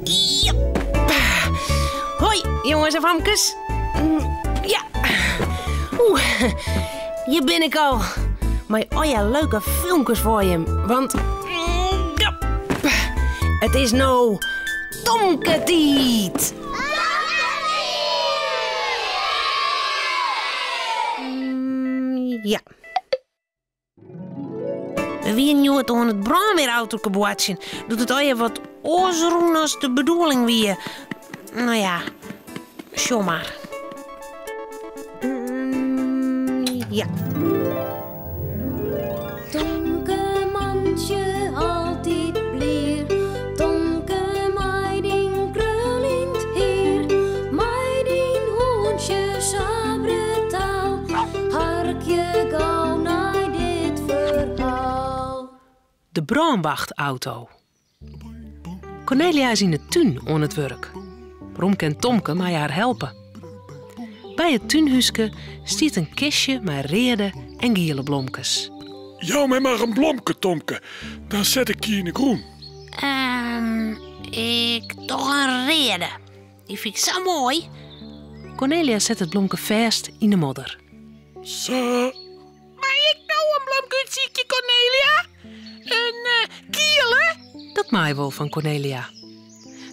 Jep. Hoi, jonges en famkes. Ja. Oeh, hjir bin ik al. Mei allegear leuke filmkes foar jim. Want ja, it is no Tomke-tiid. Ja. We wienen hjoed oan it brânweerautoke boartsjen doe't it allegear wat oars rûn as de bedoeling wie. No ja, sjoch mar. Ja. Tomke mantsje altyd blier, Tomke mei dyn kruljend hier, mei dyn hûntsje sa brutaal, harkje gau nei dit ferhaal. De brânwachtauto. Cornelia is yn 'e tún oan it wurk. Romke en Tomke meie har helpe. By it túnhúske stiet in kistje mei reade en giele blomkes. Jou my mar in blomke, Tomke, dan set ik dy yn 'e grûn. Ehm, ik doch in reade. Dy fyn ik sa moai. Cornelia set it blomke fêst yn 'e modder. Sa. Mei ik no in blomke útsykje, Cornelia? In giele? Dat mei wol fan Cornelia.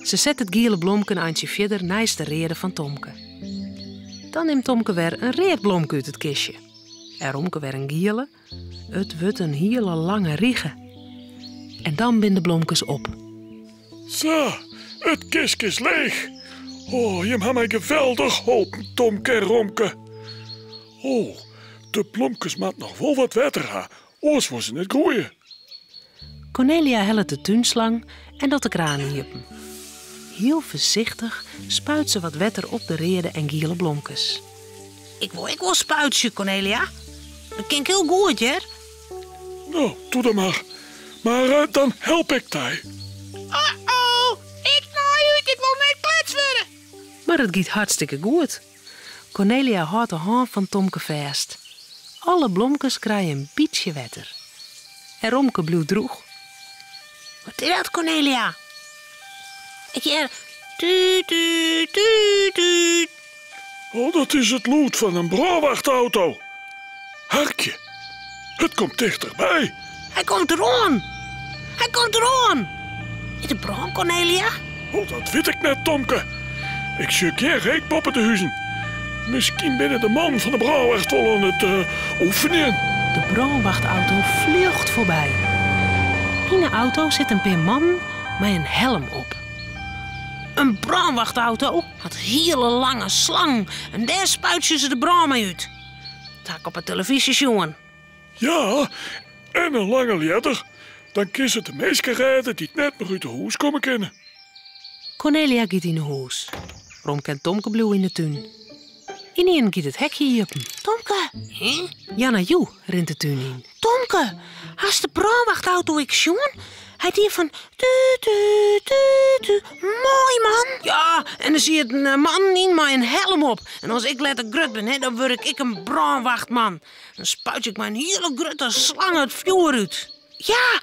Se set it giele blomke in eintsje fierder neist de reade fan Tomke. Dan nimt Tomke wer in read blomke út it kistje. En Romke wer in giele. It wurdt in hiele lange rige. En dan binne de blomkes op. Sa, it kistke is leech. Oh, jim ha my geweldich holpen, Tomke en Romke. Oh, de blomkes moat noch wol wat wetter ha, oars wolle se net groeie. Cornelia hellet de túnslang en docht de kraan iepen. Hiel foarsichtich spuit se wat wetter op de reade en giele blomkes. Ik wol ek wol spuitsje, Cornelia. Dat kin ik hiel goed, hear. No, doe dan mar. Mar eh, dan help ik dy. Uh-oh, ik naai út, ik wol net klets wurde. Mar it giet hartstikke goed. Cornelia hâldt de hân fan Tomke fêst. Alle blomkes krije in bytsje wetter. En Romke bliuwt drûch. Wat is dat, Cornelia? Ik hear tuut, tuut, tuut, tuut. Oh, dat is it lûd fan in brânwachtauto. Harkje, it komt tichterby. Hy komt deroan! Hy komt deroan! Is der brân, Cornelia? Oh, dat wit ik net, Tomke. Ik sjoch gjin reek boppe de huzen. Miskien binne de mannen fan de brânwacht wol oan it oefenjen. De brânwachtauto fljocht foarby. Yn 'e auto sit in pear mannen mei in helm op. In brânwachtauto hat hiele lange slangen en dêr spuitsje se de brân mei út. Dat ha ik op 'e telefyzje sjoen. Ja, en in lange ljedder. Dan kin se de minsken rêde dy't net mear út 'e hûs komme kinne. Cornelia giet yn 'e hûs. Romke en Tomke bliuwe yn 'e tún. Ynienen giet it hekje iepen. Tomke! Janna Joe rint de tún yn. Tomke, hast de brânwachtauto ek sjoen? Hy die fan tuut, tuut, tuut, tuut. Moai, man! Ja, en der siet in man yn mei in helm op. En as ik letter grut bin, dan wurd ik ek in brânwachtman. Dan spuit ik mei in hiele grutte slang it fjoer út. Ja,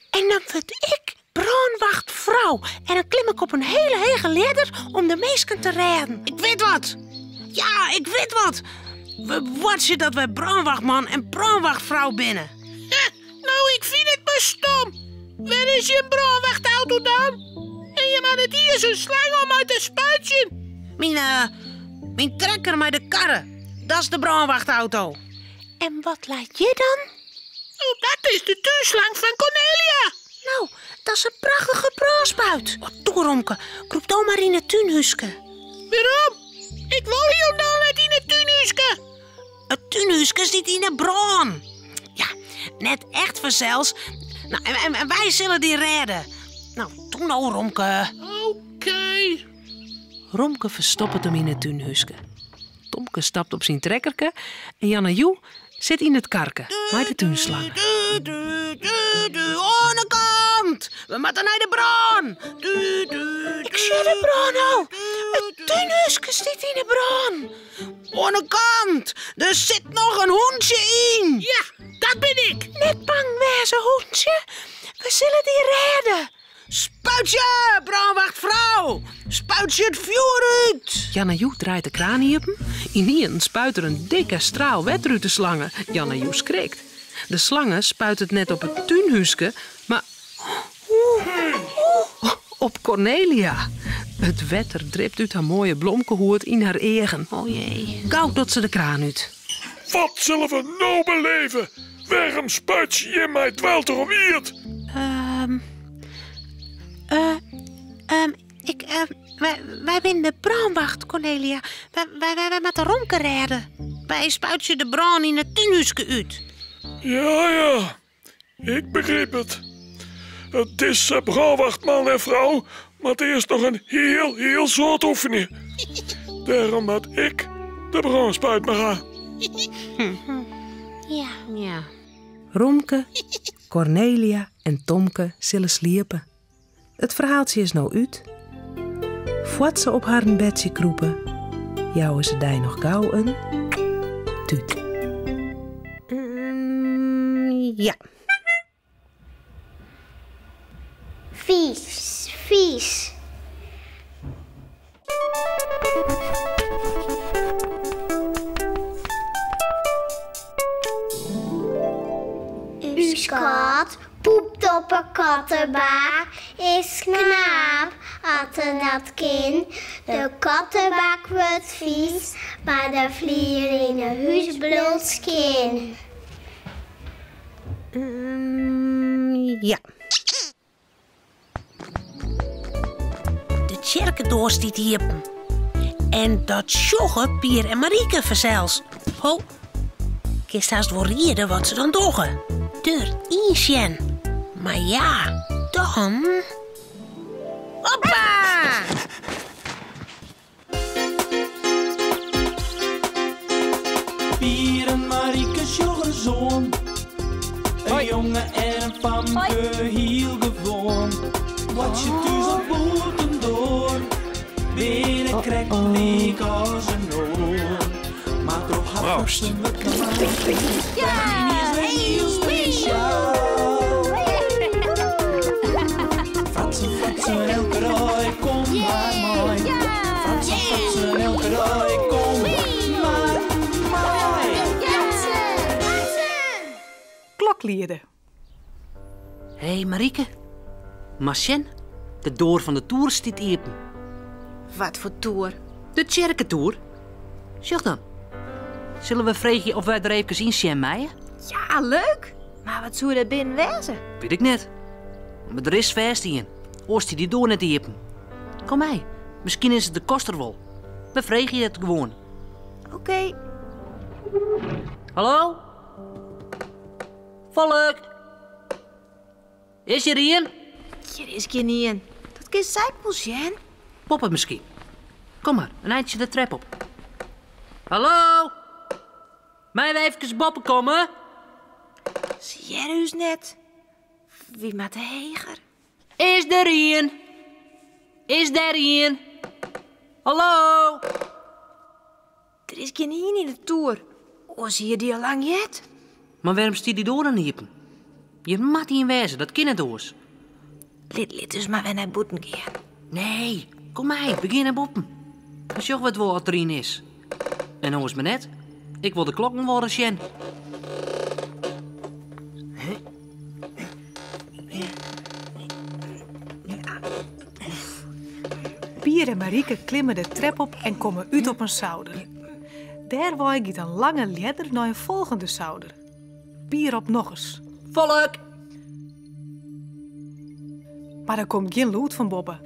en dan wurd ik brânwachtfrou. En dan klim ik op in hiele hege ljedder om de minsken te rêden. Ik wit wat! Ja, ik wit wat! We boartsje dat wy brânwachtman en brânwachtfrou binne. No, ik fyn it mar stom. Wêr is jim brânwachtauto dan? En jim ha net iens in slang om mei te spuitsjen. Myn, eh, myn trekker mei de karre, dat is de brânwachtauto. En wat leit hjir dan? No, dat is de túnslang fan Cornelia. No, dat is in prachtige brânspuit. Oh, doe Romke, krûp do mar yn it túnhúske. Wêrom? Ik wol hielendal net yn it túnhúske. It túnhúske stiet yn 'e brân. Ja, net echt fansels. No, en, en wy sille dy rêde. No, doe no, Romke. Oké. Romke ferstoppet him yn it túnhúske. Tomke stapt op syn trekkerke en Janna Joe sit yn it karke mei de túnslang. Oan 'e kant! We moatte nei de brân! Ik sjoch de brân al! It túnhúske stiet yn 'e brân! Oan 'e kant! Der sit noch in hûntsje yn! Ja, dat bin ik! Net bang wêze, hûntsje. We sille dy rêde. Spuitsje, brânwachtfrou! Gau, spuitsje it fjoer út! Janna Joe draait de kraan iepen. Ynienen spuit der in dikke straal wetter út de slange. Janna Joe skrikt. De slange spuitet net op it túnhúske, mar op Kornelia. It wetter dript út har moaie blomkehoed yn har eagen. O jee. Gau docht se de kraan út. Wat sille we no beleve? Wêrom spuitsje jim my dweilter om ierd? Ehm, eh, ehm, ik, eh, wy, wy binne de brânwacht, Cornelia. Wy, wy, wy, wy moatte Romke rêde. Wy spuitsje de brân yn it túnhúske út. Ja, ja, ik begryp it. Dizze brânwachtman en frou moat earst noch in hiel, hiel soad oefenje. Dêrom moat ik de brânspuit mar ha. Ja. Ja. Romke, Cornelia en Tomke sille sliepe. It ferhaaltsje is no út. Foar't se op harren bedsje krûpe, jouwe se dy noch gau in tút. Ja. Fys, fys. Us kat poept op 'e kattebak, is knap at er dat kin. De kattebak wurdt fys, mar de flier yn 'e hús bliuwt skjin. Ja. De tsjerkedoar stiet iepen. En dat sjogge Pier en Marieke fansels. Ho, kinst hast wol riede wat se dan dogge. Der yn sjen. Mar ja, dan... Hoppa! Pier en Marieke sjogge soan. In jonge en in famke, hiel gewoan. Wat je thús of bûtendoar, binne krekt lyk as in oar. Mar troch har Proost. fratsen wurdt de is wer hiel spesjaal. Fratsen, fratsen, elke dei, kom mar mei. Fratsen, fratsen, elke dei, kom mar mei. Kloklieden. Hé, Marieke. Mar sjen, de doar fan de toer stiet iepen. Wat foar toer? De tsjerketoer. Sjoch dan. Sille we freegje oft wy der eefkes yn sjen meie? Ja, leuk! Mar wat soe der binnen wêze? Wit ik net. Mar der is fêst ien. Oars stie dy doar net iepen. Kom mei. Miskien is it de koster wol. We freegje it gewoan. Oké. Hallo? Folk! Is hjir ien? Hjir is gjinien. Dat kin sy wol sjen. Boppe miskien. Kom mar, in eintsje de trep op. Hallo? Meie we efkes boppe komme? Se hearre ús net. Wy moatte heger. Is der ien? Is der ien? Hallo? Der is gjinien yn de toer. Oars hie er dy al lang heard. Mar wêrom stiet dy doar dan iepen? Hjir moat ien wêze, dat kin net oars. Lit, lit ús mar wer nei bûten gean. Nee, kom mei, we gean nei boppen. Dan sjogge we it wol oft der ien is. En oars mar net. Ik wol de klokken wol ris sjen. Pier en Marieke klimme de trep op en komme út op in souder. Dêrwei giet in lange ljedder nei in folgjende souder. Pier ropt nochris. Folk! Mar der komt gjin lûd fan boppe.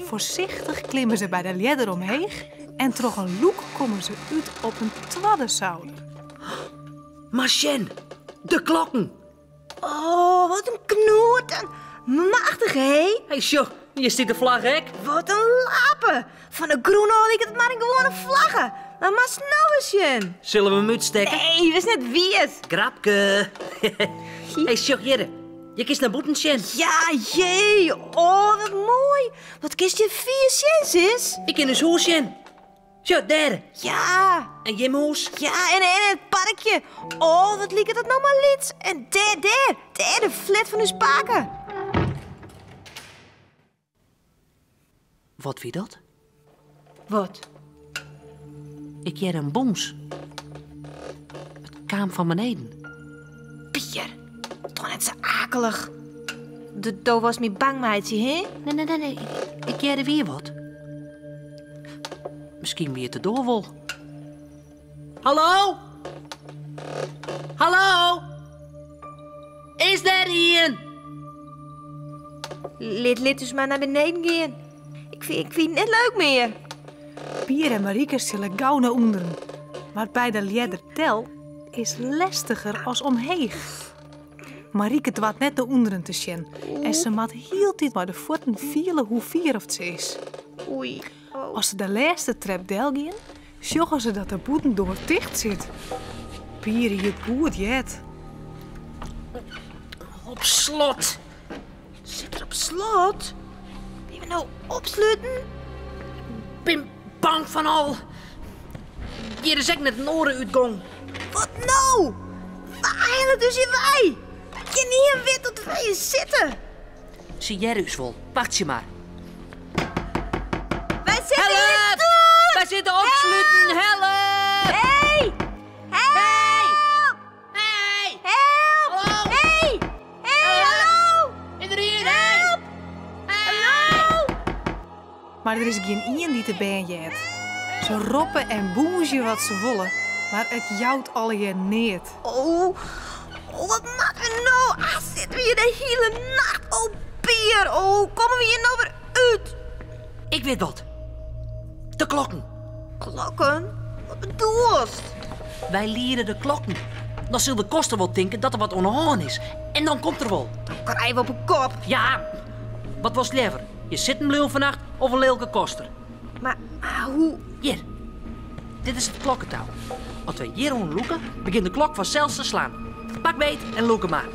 Foarsichtich klimme se by de ljedder omheech en troch in lûk komme se út op in twadde souder. Mar sjen, de klokken! Oh, wat in knoeten! Machtich, hé? Hé, sjoch, hjir stiet de flagge ek. Wat in lape! Fan de grûn ôf liket it mar in gewoane flagge. Mar moatst no ris sjen. Sille we 'm útstekke? Nee, dat is net wiis. Grapke. Hé, sjoch hjirre. Hjir kinst nei bûten sjen. Ja, jee. Oh, wat moai. Wat kinst hjir fier sjen, sis. Ik kin ús hûs sjen. Sjoch, dêr. Ja. En jim hûs. Ja, en, en it parkje. Oh, wat liket dat no mar lyts. En dêr, dêr, dêr de flat fan ús pake. Wat wie dat? Wat? Ik hear in bûns. It kaam fan beneden. Pier, doch net sa akelich. Do, do wolst my bang meitsje, hè? Nee, nee, nee, nee. Ik hearde wier wat. Miskien wie it de doar wol. Hallo? Hallo? Is der ien? Lit, lit ús mar nei beneden gean. Ik fyn, ik fyn it net leuk mear. Pier en Marieke sille gau nei ûnderen. Mar by de ljedder del is lestiger as omheech. Marieke doart net nei ûnderen te sjen en se moat hieltyd mei de fuotten fiele hoe fier oft se is. Oei. As se de lêste trep del gean, sjogge se dat de bûtendoar ticht sit. Pier hie it goed heard. Op slot. Sit er op slot? Binne we no opsluten? Bin bang fan al. Hjir is ek net in oare útgong. Wat no? Wa hellet ús hjir wei? Gjinien wit dat wy hjir sitte. Se hearre ús wol. Wachtsje mar. Wy sitte yn de toer! Wy sitte opsluten! Help! Hey! Help! Hey! Help! Hallo! Hey! Hey, hallo! Is der ien? Help! Hallo! Mar der is gjinien dy't de bern heart. Se roppe en bûnzje wat se wolle, mar it jout allegear neat. Oh, oh, wat moatte we no? Ah, sitte we hjir de hiele nacht? Oh, Pier, oh, hoe komme we hjir no wer út? Ik wit wat. De klokken. Klokken? Wat bedoelst? Wy liede de klokken. Dan sil de koster wol tinke dat der wat oan de hân is. En dan komt er wol. Dan krije we op 'e kop. Ja, wat wolst leaver? Hjir sitten bliuwe fannacht of in lilke koster? Mar hoe? Hjir. Dit is it klokketou. As wy hjir oan lûke, begjint de klok fansels te slaan. Pak beet en lûk him mar.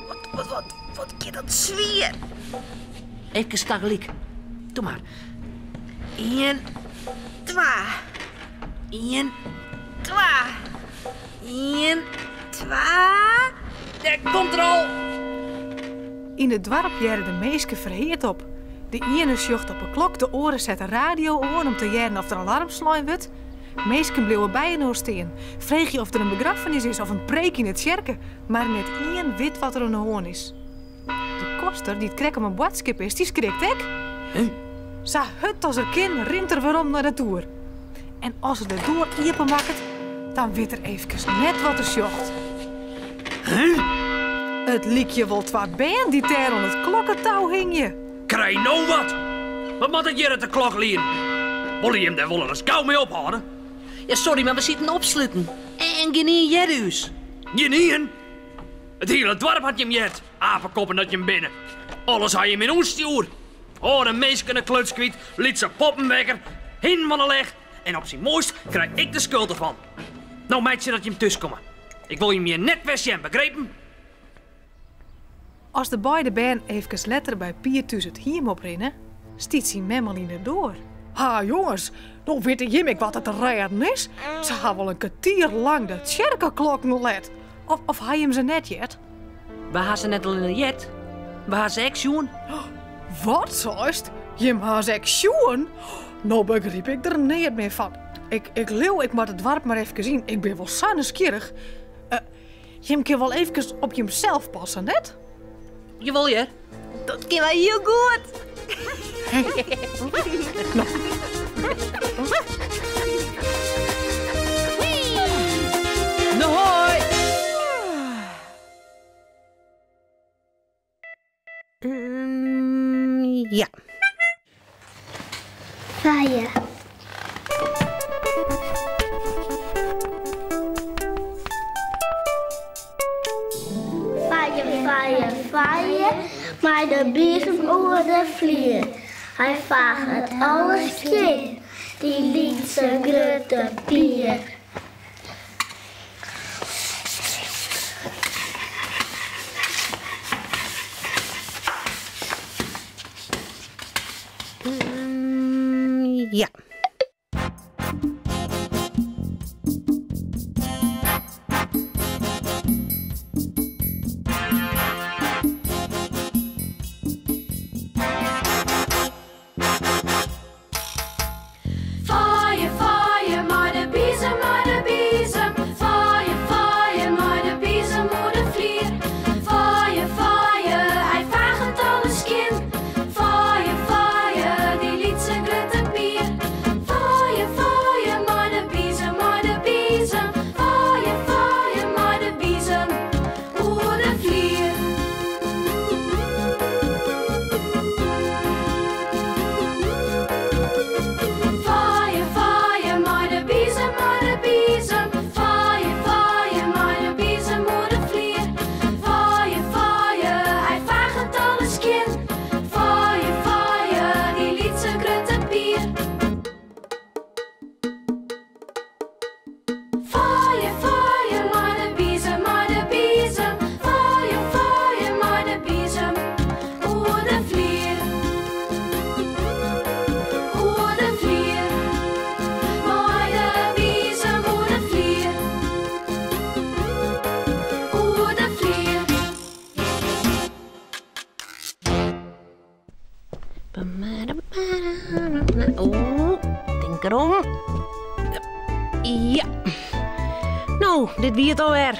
Wat, wat, wat, wat giet dat swier. Efkes tagelyk. Doe mar. Ien. Twa. Ien. Twa. Ien. Twa. Dêr komt er al! Yn it doarp hearre de minsken ferheard op. De iene sjocht op 'e klok, de oare set de radio oan om te hearren oft der alarm slein wurdt. Minsken bliuwe byinoar stean, freegje oft der in begraffenis is of in preek yn 'e tsjerke, mar net ien wit wat der oan 'e hân is. De koster, dy't krekt om in boadskip is, dy skrikt ek. Sa hurd as er kin rint er werom nei de toer. En as er de doar iepenmakket, dan wit er eefkes net wat er sjocht. It lykje wol twa bern dy't dêr oan it klokketou hingje. Krij no wat! Wat moat ik hjir it de klok lieden? Wolle jim dêr wol ris gau mei ophâlde? Ja, sorry, mar we sieten opsluten. En gjinien hearde ús. Gjinien? It hiele doarp hat jim heard, apekoppen dat jim binne. Alles ha jim yn ûnstjoer. Hâlde minsken de kluts kwyt, lytse poppen wekker, hinnen fan 'e lech en op syn moaist krij ik de skuld derfan. No meitsje dat jim thúskomme. Ik wol jim hjir net wer sjen, begrepen? As de beide bern eefkes letter by Pier thús it hiem oprinne, stiet syn mem al yn de doar. Ha jonges, no witte jim ek wat it rêden is? Se ha wol in kertier lang de tsjerkeklokken let. Of, of ha jim se net heard? We ha se net allinne heard, we ha se ek sjoen. Wat seist? Jim ha se ek sjoen? No begryp ik der neat mear fan. Ik, ik leau, ik moat it doarp mar efkes yn. Ik bin wol sa nijsgjirrich. Uh, jim kin wol efkes op jimsels passe, net? Jawol hear. Dat kin wy hiel goed. No hoi! Ja. Feie. Feie, feie, feie, mei de biezem oer de flier. Hy faget alles skjin, dy lytse grutte Pier. Ja. Oeh, tink derom. Ja. No, dit wie it alwer.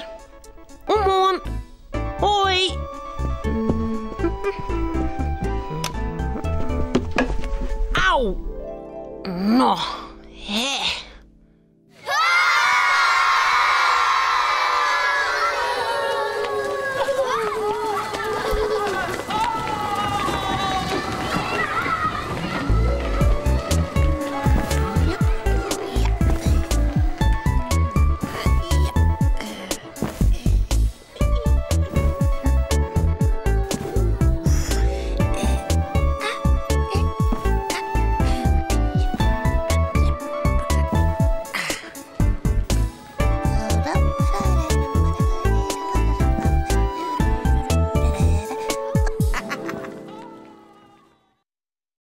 Oant moarn. Hoi. Au. No, hè.